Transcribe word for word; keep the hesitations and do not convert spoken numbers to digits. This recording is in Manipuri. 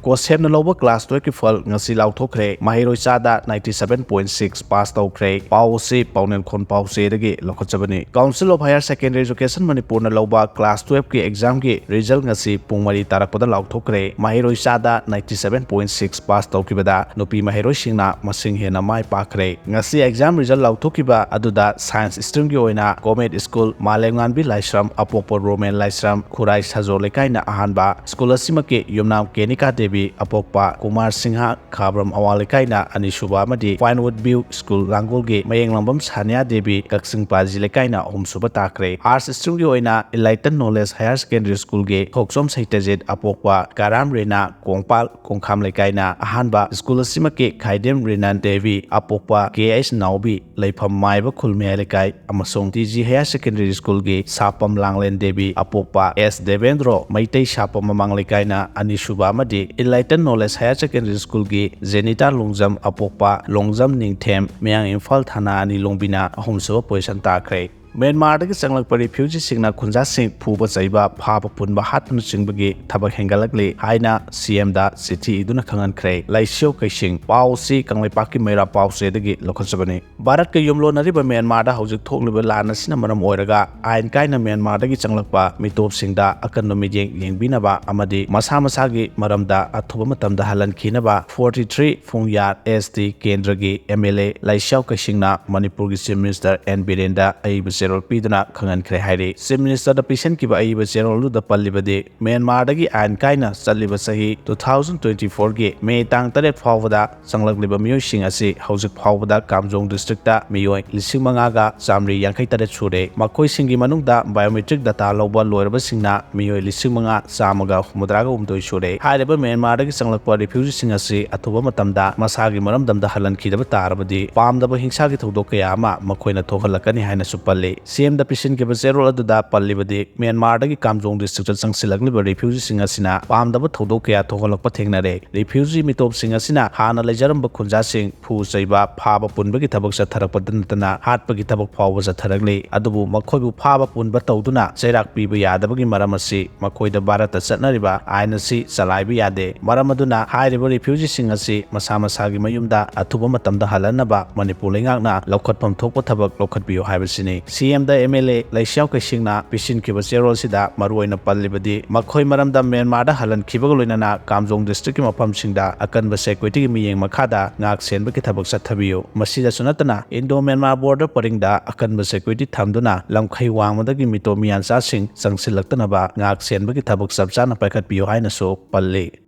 ꯀꯣꯁꯦꯞꯅ ꯂꯧꯕ ꯀ꯭ꯂꯥꯁ ꯇꯨꯌꯦꯜꯐꯀꯤ ꯐꯜ ꯉꯁꯤ ꯂꯥꯎꯊꯣꯛꯈ꯭ꯔꯦ꯫ ꯃꯍꯩꯔꯣꯏ ꯆꯥꯗ ninety seven point six pass ꯇꯧꯈ꯭ꯔꯦ꯫ ꯄꯥꯎ ꯑꯁꯤ ꯄꯥꯎꯅꯦꯝꯈꯣꯟ ꯄꯥꯎꯆꯦꯗꯒꯤ ꯂꯧꯈꯠꯆꯕꯅꯤ꯫ Council of Higher Secondary Education ꯃꯅꯤꯄꯨꯔꯅ ꯂꯧꯕ ꯀ꯭ꯂꯥꯁ ꯇꯨꯌꯦꯜꯐꯀꯤ ꯑꯦꯛꯖꯥꯝꯒꯤ ꯔꯤꯖꯜ ꯉꯁꯤ ꯄꯨꯡ ꯃꯔꯤ ꯇꯥꯔꯛꯄꯗ ꯂꯥꯎꯊꯣꯛꯈ꯭ꯔꯦ꯫ ꯃꯍꯩꯔꯣꯏ ꯆꯥꯗ ninety seven point six ꯄꯥꯁ ꯇꯧꯈꯤꯕꯗ ꯅꯨꯄꯤ ꯃꯍꯩꯔꯣꯏꯁꯤꯡꯅ ꯃꯁꯤꯡ ꯍꯦꯟꯅ ꯃꯥꯏ ꯄꯥꯛꯈ꯭ꯔꯦ꯫ ꯉꯁꯤ ꯑꯦꯛꯖꯥꯝ ꯔꯤꯖꯜ ꯂꯥꯎꯊꯣꯛꯈꯤꯕ ꯑꯗꯨꯗ ꯁꯥꯏꯟꯁ ꯁ꯭ꯇ꯭ꯔꯤꯝꯒꯤ ꯑꯣꯏꯅ ꯒꯣꯔꯃꯦꯟꯠ ꯁ꯭ꯀꯨꯜ ꯃꯥꯂꯦꯝꯉꯥꯟꯕꯤ ꯂꯥꯏꯁ꯭ꯔꯝ, ꯑꯄꯣꯛꯄ ꯔꯣꯃꯦꯟ ꯂꯥꯏꯁ꯭ꯔꯝ, ꯈꯨꯔꯥꯏ ꯁꯥꯖꯣ ꯂꯩꯀꯥꯏꯅ ꯑꯍꯥꯟꯕ, ꯁ꯭ꯀꯨꯜ ꯑꯁꯤꯃꯛꯀꯤ ꯌꯨꯝꯅꯥꯝ ꯀꯦꯅꯤꯀꯥ ꯗꯦꯕꯤ, ꯑꯄꯣꯛꯄ ꯀꯨꯃꯥꯔ ꯁꯤꯡꯍ, ꯈꯥꯕ꯭ꯔꯝ ꯑꯋꯥꯡ ꯂꯩꯀꯥꯏꯅ ꯑꯅꯤꯁꯨꯕ ꯑꯃꯗꯤ Pinewood View ꯁ꯭ꯀꯨꯜ ꯂꯥꯡꯒꯣꯜꯒꯤ ꯃꯌꯦꯡꯂꯝꯕꯝ ꯁꯥꯅꯤꯌꯥ ꯗꯦꯕꯤ, ꯀꯛꯆꯤꯡ ꯄꯥꯖꯤ ꯂꯩꯀꯥꯏꯅ ꯑꯍꯨꯝꯁꯨꯕ ꯇꯥꯈ꯭ꯔꯦ꯫ ꯑꯥꯔꯠꯁ ꯁ꯭ꯇ꯭ꯔꯤꯝꯒꯤ ꯑꯣꯏꯅ Enlighten Knowledge Higher Secondary ꯁ꯭ꯀꯨꯜꯒꯤ ꯊꯣꯛꯆꯣꯝ ꯁꯩꯇꯖꯤꯠ, ꯑꯄꯣꯛꯄ ꯀꯥꯔꯥꯝ ꯔꯦꯅꯥ, ꯀꯣꯡꯄꯥꯜ ꯀꯣꯡꯈꯥꯝ ꯂꯩꯀꯥꯏꯅ ꯑꯍꯥꯟꯕ, ꯁ꯭ꯀꯨꯜ ꯑꯁꯤꯃꯛꯀꯤ ꯈꯥꯏꯗꯦꯝ ꯔꯤꯅꯥꯟ ꯗꯦꯕꯤ, ꯑꯄꯣꯛꯄ ꯀꯦ ꯑꯩꯆ ꯅꯥꯎꯕꯤ, ꯂꯩꯐꯝ ꯃꯥꯏꯕ ꯈꯨꯜ ꯃꯌꯥꯏ ꯂꯩꯀꯥꯏ, ꯑꯃꯁꯨꯡ ꯇꯤ ꯖꯤ ꯍꯥꯌꯔ ꯁꯦꯀꯦꯟꯗꯔꯤ ꯁ꯭ꯀꯨꯜꯒꯤ ꯁꯥꯄꯝ ꯂꯥꯡꯂꯦꯟ ꯗꯦꯕꯤ, ꯑꯄꯣꯛꯄ ꯑꯦꯁ ꯗꯦꯕꯦꯟꯗ꯭ꯔꯣ, ꯃꯩꯇꯩ ꯁꯥꯄꯝ ꯃꯃꯥꯡ ꯂꯩꯀꯥꯏꯅ ꯑꯅꯤꯁꯨꯕ ꯑꯃꯗꯤ Enlighten Knowledge Higher Secondary ꯁ꯭ꯀꯨꯜꯒꯤ ꯖꯦꯅꯤꯇꯥ ꯂꯣꯡꯖꯝ, ꯑꯄꯣꯛꯄ ꯂꯣꯡꯖꯝ ꯅꯤꯡꯊꯦꯝ, ꯃꯌꯥꯡ ꯏꯝꯐꯥꯜ ꯊꯥꯅꯥ ꯑꯅꯤ ꯂꯣꯡꯕꯤꯅ ꯑꯍꯨꯝꯁꯨꯕ ꯄꯣꯖꯤꯁꯟ ꯇꯥꯈ꯭ꯔꯦ꯫ ꯃ꯭ꯌꯥꯟꯃꯥꯔꯗꯒꯤ ꯆꯪꯂꯛꯄ ꯔꯤꯐ꯭ꯌꯨꯖꯤꯁꯤꯡꯅ ꯈꯨꯟꯖꯥꯁꯤꯡ ꯐꯨꯕ ꯆꯩꯕ, ꯐꯥꯕ ꯄꯨꯟꯕ ꯍꯥꯠꯄꯅꯆꯤꯡꯕꯒꯤ ꯊꯕꯛ ꯍꯦꯟꯒꯠꯂꯛꯂꯤ ꯍꯥꯏꯅ ꯁꯤ ꯑꯦꯝꯗ ꯆꯤꯊꯤ ꯏꯗꯨꯅ ꯈꯪꯍꯟꯈ꯭ꯔꯦ꯫ ꯂꯩꯁꯤꯌꯣ ꯀꯩꯁꯤꯡ꯫ ꯄꯥꯎ ꯑꯁꯤ ꯀꯪꯂꯩꯄꯥꯛꯀꯤ ꯃꯩꯔꯥ ꯄꯥꯎꯆꯦꯗꯒꯤ ꯂꯧꯈꯠꯆꯕꯅꯤ꯫ ꯚꯥꯔꯠꯀ ꯌꯨꯝꯂꯣꯟꯅꯔꯤꯕ ꯃ꯭ꯌꯥꯟꯃꯥꯔꯗ ꯍꯧꯖꯤꯛ ꯊꯣꯛꯂꯤꯕ ꯂꯥꯟ ꯑꯁꯤꯅ ꯃꯔꯝ ꯑꯣꯏꯔꯒ ꯑꯥꯏꯟ ꯀꯥꯏꯅ ꯃ꯭ꯌꯥꯟꯃꯥꯔꯗꯒꯤ ꯆꯪꯂꯛꯄ ꯃꯤꯇꯣꯞꯁꯤꯡꯗ ꯑꯀꯟꯕ ꯃꯤꯠꯌꯦꯡ ꯌꯦꯡꯕꯤꯅꯕ ꯑꯃꯗꯤ ꯃꯁꯥ ꯃꯁꯥꯒꯤ ꯃꯔꯝꯗ ꯑꯊꯨꯕ ꯃꯇꯝꯗ ꯍꯜꯍꯟꯈꯤꯅꯕ forty three ꯐꯨꯡꯌꯥꯔ ꯑꯦꯁ ꯇꯤ ꯀꯦꯟꯗ꯭ꯔꯒꯤ ꯑꯦꯝ ꯑꯦꯜ ꯑꯦ ꯂꯩꯁꯤꯌꯥꯎ ꯀꯩꯁꯤꯡꯅ ꯃꯅꯤꯄꯨꯔꯒꯤ ꯆꯤꯐ ꯃꯤꯅꯤꯁꯇꯔ ꯑꯦꯟ ꯕꯤꯔꯦꯟꯗ ꯑꯏꯕ ꯆꯦꯔꯣꯜ ꯄꯤꯗꯨꯅ ꯈꯪꯍꯟꯈ꯭ꯔꯦ ꯍꯥꯏꯔꯤ꯫ ꯆꯤꯐ ꯃꯤꯅꯤꯁꯇꯔꯗ ꯄꯤꯁꯤꯟꯈꯤꯕ ꯑꯏꯕ ꯆꯦꯔꯣꯜꯗꯨꯗ ꯄꯜꯂꯤꯕꯗꯤ, ꯃ꯭ꯌꯥꯟꯃꯥꯔꯗꯒꯤ ꯑꯥꯏꯟ ꯀꯥꯏꯅ ꯆꯠꯂꯤꯕ ꯆꯍꯤ two thousand twenty fourꯒꯤ ꯃꯦ ꯇꯥꯡ ꯇꯔꯦꯠ ꯐꯥꯎꯕꯗ ꯆꯪꯂꯛꯂꯤꯕ ꯃꯤꯑꯣꯏꯁꯤꯡ ꯑꯁꯤ ꯍꯧꯖꯤꯛ ꯐꯥꯎꯕꯗ ꯀꯥꯝꯖꯣꯡ ꯗꯤꯁꯇ꯭ꯔꯤꯛꯇ ꯃꯤꯑꯣꯏ ꯂꯤꯁꯤꯡ ꯃꯉꯥꯒ ꯆꯥꯃꯔꯤ ꯌꯥꯡꯈꯩ ꯇꯔꯦꯠ ꯁꯨꯔꯦ꯫ ꯃꯈꯣꯏꯁꯤꯡꯒꯤ ꯃꯅꯨꯡꯗ ꯕꯥꯏꯑꯣꯃꯦꯇ꯭ꯔꯤꯛ ꯗꯇꯥ ꯂꯧꯕ ꯂꯣꯏꯔꯕꯁꯤꯡꯅ ꯃꯤꯑꯣꯏ ꯂꯤꯁꯤꯡ ꯃꯉꯥ ꯆꯥꯝꯃꯒ ꯍꯨꯝꯐꯨꯇꯔꯥꯒ ꯍꯨꯝꯗꯣꯏ ꯁꯨꯔꯦ꯫ ꯍꯥꯏꯔꯤꯕ ꯃ꯭ꯌꯥꯟꯃꯥꯔꯗꯒꯤ ꯆꯪꯂꯛꯄ ꯔꯤꯐ꯭ꯌꯨꯖꯤꯁꯤꯡ ꯑꯁꯤ ꯑꯊꯨꯕ ꯃꯇꯝꯗ ꯃꯁꯥꯒꯤ ꯃꯔꯝꯗꯝꯗ ꯍꯜꯍꯟꯈꯤꯗꯕ ꯇꯥꯔꯕꯗꯤ ꯄꯥꯝꯗꯕ ꯍꯤꯡꯁꯥꯒꯤ ꯊꯧꯗꯣꯛ ꯀꯌꯥ ꯑꯃ ꯃꯈꯣꯏꯅ ꯊꯣꯛꯍꯜꯂꯛꯀꯅꯤ ꯍꯥꯏꯅꯁꯨ ꯄꯜꯂꯤ꯫ ꯁꯤ ꯑꯦꯝꯗ ꯄꯤꯁꯤꯟꯈꯤꯕ ꯆꯦꯔꯣꯜ ꯑꯗꯨꯗ ꯄꯜꯂꯤꯕꯗꯤ, ꯃ꯭ꯌꯥꯟꯃꯥꯔꯗꯒꯤ ꯀꯥꯝꯖꯣꯡ ꯗꯤꯁꯇ꯭ꯔꯤꯛꯇ ꯆꯪꯁꯤꯜꯂꯛꯂꯤꯕ ꯔꯤꯐ꯭ꯌꯨꯖꯤꯁꯤꯡ ꯑꯁꯤꯅ ꯄꯥꯝꯗꯕ ꯊꯧꯗꯣꯛ ꯀꯌꯥ ꯊꯣꯛꯍꯜꯂꯛꯄ ꯊꯦꯡꯅꯔꯦ꯫ ꯔꯤꯐ꯭ꯌꯨꯖꯤ ꯃꯤꯇꯣꯞꯁꯤꯡ ꯑꯁꯤꯅ ꯍꯥꯟꯅ ꯂꯩꯖꯔꯝꯕ ꯈꯨꯟꯖꯥꯁꯤꯡ ꯐꯨ ꯆꯩꯕ, ꯐꯥꯕ ꯄꯨꯟꯕꯒꯤ ꯊꯕꯛ ꯆꯠꯊꯔꯛꯄꯗ ꯅꯠꯇꯅ ꯍꯥꯠꯄꯒꯤ ꯊꯕꯛ ꯐꯥꯎꯕ ꯆꯠꯊꯔꯛꯂꯤ꯫ ꯑꯗꯨꯕꯨ ꯃꯈꯣꯏꯕꯨ ꯐꯥꯕ ꯄꯨꯟꯕ ꯇꯧꯗꯨꯅ ꯆꯩꯔꯥꯛ ꯄꯤꯕ ꯌꯥꯗꯕꯒꯤ ꯃꯔꯝ ꯑꯁꯤ ꯃꯈꯣꯏꯗ ꯚꯥꯔꯠꯇ ꯆꯠꯅꯔꯤꯕ ꯑꯥꯏꯟ ꯑꯁꯤ ꯆꯂꯥꯏꯕ ꯌꯥꯗꯦ꯫ ꯃꯔꯝ ꯑꯗꯨꯅ ꯍꯥꯏꯔꯤꯕ ꯔꯤꯐ꯭ꯌꯨꯖꯤꯁꯤꯡ ꯑꯁꯤ ꯃꯁꯥ ꯃꯁꯥꯒꯤ ꯃꯌꯨꯝꯗ ꯑꯊꯨꯕ ꯃꯇꯝꯗ ꯍꯜꯍꯟꯅꯕ ꯃꯅꯤꯄꯨꯔ ꯂꯩꯉꯥꯛꯅ ꯂꯧꯈꯠꯐꯝ ꯊꯣꯛꯄ ꯊꯕꯛ ꯂꯧꯈꯠꯄꯤꯌꯨ ꯍꯥꯏꯕꯁꯤꯅꯤ꯫ ꯁꯤ ꯑꯦꯝꯗ ꯑꯦꯝ ꯑꯦꯜ ꯑꯦ ꯂꯩꯁꯤꯌꯥꯎ ꯀꯩꯁꯤꯡꯅ ꯄꯤꯁꯤꯟꯈꯤꯕ ꯆꯦꯔꯣꯜꯁꯤꯗ ꯃꯔꯨꯑꯣꯏꯅ ꯄꯜꯂꯤꯕꯗꯤ, ꯃꯈꯣꯏ ꯃꯔꯝꯗ ꯃ꯭ꯌꯥꯟꯃꯥꯔꯗ ꯍꯜꯍꯟꯈꯤꯕꯒ ꯂꯣꯏꯅꯅ ꯀꯥꯝꯖꯣꯡ ꯗꯤꯁꯇ꯭ꯔꯤꯛꯀꯤ ꯃꯐꯝꯁꯤꯡꯗ ꯑꯀꯟꯕ ꯁꯦꯀ꯭ꯌꯨꯔꯤꯇꯤꯒꯤ ꯃꯤꯠꯌꯦꯡ ꯃꯈꯥꯗ ꯉꯥꯛ ꯁꯦꯟꯕꯒꯤ ꯊꯕꯛ ꯆꯠꯊꯕꯤꯌꯨ꯫ ꯃꯁꯤꯗꯁꯨ ꯅꯠꯇꯅ, ꯏꯟꯗꯣ ꯃ꯭ꯌꯥꯟꯃꯥꯔ ꯕꯣꯔꯗꯔ ꯄꯔꯤꯡꯗ ꯑꯀꯟꯕ ꯁꯦꯀ꯭ꯌꯨꯔꯤꯇꯤ ꯊꯝꯗꯨꯅ ꯂꯝꯈꯩ ꯋꯥꯡꯃꯗꯒꯤ ꯃꯤꯇꯣꯞ ꯃꯤꯌꯥꯟꯆꯥꯁꯤꯡ ꯆꯪꯁꯤꯜꯂꯛꯇꯅꯕ ꯉꯥꯛ ꯁꯦꯟꯕꯒꯤ ꯊꯕꯛ ꯆꯞ ꯆꯥꯅ ꯄꯥꯏꯈꯠꯄꯤꯌꯨ ꯍꯥꯏꯅꯁꯨ ꯄꯜꯂꯤ꯫